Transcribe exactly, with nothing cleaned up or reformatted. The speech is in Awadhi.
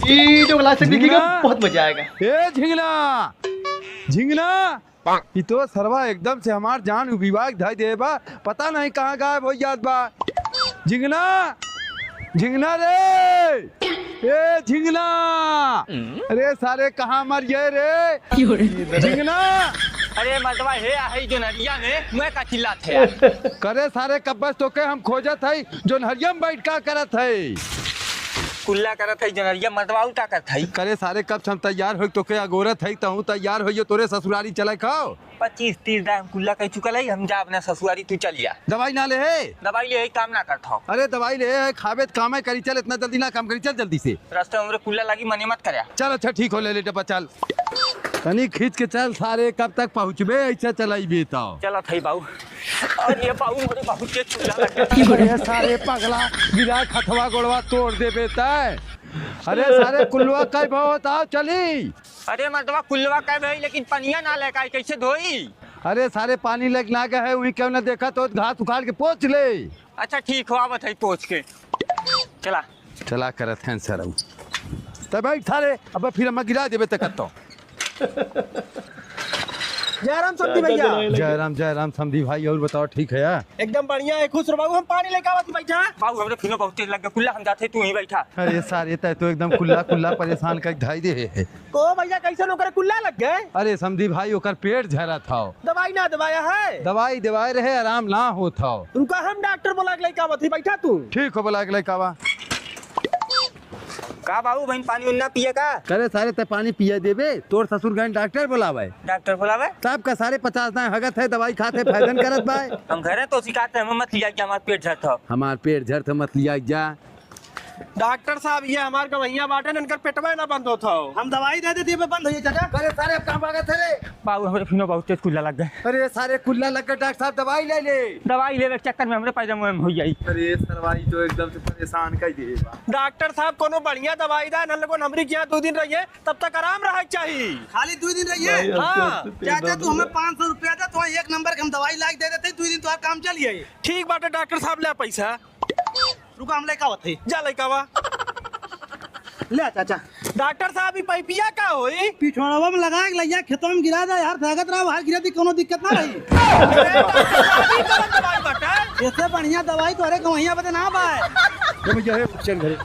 ई जो क्लास देखिएगा, झिंगना। बहुत मजा आएगा। ए झिंगना, झिंगना, ई तो सरवा एकदम से हमार जान उबिवा के धइ दे बा, पता नहीं कहाँ गायब होइ जात बा। झिंगना, झिंगना रे, ए झिंगना, अरे सारे कहाँ मर गए रे? झिंगना। अरे मर्दवा, हे आहे जोनहरिया में, मैं का चिल्लात है यार? करे सारे कब्बस तोके हम खोजत हई, जोनहरिया में बैठ का करत हई? कुल्ला करत हई जोनहरिया, मर्दवा, और का करत हई? करे सारे कब से हम तैयार होई तोके अगोरत हई, तहूँ तैयार होइयो, तोरे ससुरारी चले खाओ। पच्चीस तीस दाई हम कुल्ला कह चुकल हई, हम जा अपना ससुरारी, तू चल जा। दवाई ना ले हे? दवाई ले हे, काम ना करत हो। अरे दवाई ले हे, खाबे त कामे करी, चल इतना जल्दी ना काम करी, चल जल्दी से। रास्ते में हमरे कुल्ला लागी, मने मत करे। चल अच्छा ठीक हो, ले ले डब्बा चल। तनी खींच के चल सारे, कब तक पहुँचबे ऐसे चलाइबे तो। चलत हई बाऊ। अरे बाऊ, मोरे बहुत तेज कुल्ला लग गया। अरे सारे पगला, गिरा खतवा गोड़वा तोड़ देबे तय। अरे सारे कुल्लवा कई भाव बताओ चली। अरे मर्दवा, कुल्लवा कब है, लेकिन पनिया ना लेके आई, कैसे धोई? अरे सारे पानी लेके ना गए है, वहीं क्यों ना देखा तो घास उखाड़ के पोंछ ले। अच्छा ठीक हो, आवत है पोंछ के। चला। चला करत हैं सरऊ। तब बैठ सारे, अब फिर हम गिरा देबे तक तो। जय राम समधी भैया। जय राम, जय राम समधी भाई, और बताओ ठीक है या? एकदम बढ़िया है, खुश रहो बाबू। हम पानी लेके आवत ही, बैठा। बाबू, हमरे फिनो बहुत तेज लग गया, कुल्ला हम जाते, तू ही बैठा। अरे सारे, तय तो एकदम कुल्ला कुल्ला परेशान कर धाई दे है। को भैया, कैसे ओकर कुल्ला लग गए? अरे समधी भाई, ओकर पेट झरत हौ। दवाई ना दवाया है? दवाई दवाए रहे, आराम ना होत हौ। रुका, हम डॉक्टर बोला के लेके आवत ही, बैठा तू। ठीक हो, बोला के लेके आवा। का बाबू, बहन पानी उन्ना पिए का? करे सारे, ते पानी पिए देबे, तोर ससुर गए डॉक्टर बोलावे। डॉक्टर बोलावे? तब का सारे पचास दाएं हगत है, दवाई खाते फैदन करत बाय। हम घरे तो सिखाते, हम मत लिया कि हमार पेट झरत हौ। हमार पेट झरत है, मत लिया जा। डॉक्टर साहब, ये हमार गवैया बाटन, इनकर पेटवा ना बंद होत हौ। हम दवाई दे देती, बंद होइए चाचा। अरे सारे, अब कहाँ भागत है रे? बाबू, हमरे फिनो बहुत तेज कुल्ला लग गए। अरे सारे, कुल्ला लग गए, डॉक्टर साहब दवाई ले ले। दवाई लेवे के चक्कर में हमरे पैदा मुँह में हो जाई। अरे सरवाई तो एकदम से परेशान कर दे बा। डॉक्टर साहब, कोनो बढ़िया दवाई दा, न लोगन हमरी के यहाँ दो दिन रहिए, तब तक आराम रहे के चाही। खाली दो दिन रहिए? भाई, हाँ। हंसते हंसते चाचा, तू हमें पाँच सौ रुपया दे, तो एक नंबर के हम दवाई लाके दे देते, दो दिन तोहार काम चल जाई। ठीक बाटे डॉक्टर साहब, ले पैसा। रुका, हम लइका आवत है। जा लइका आवा। ले चाचा। डॉक्टर साहब, ई पाइपिया का होई? पिछवाड़वा में लगा के लइया खेतवा में गिरा दे यार, फेंकत रहा, बाहर गिरा दी, कोनो दिक्कत ना रही। अरे, डॉक्टर साहब, ई कवन दवाई बाटे? इससे बढ़िया दवाई तोहरे गवैया बदे ना बाय। ए भैया, हे, चल घरे।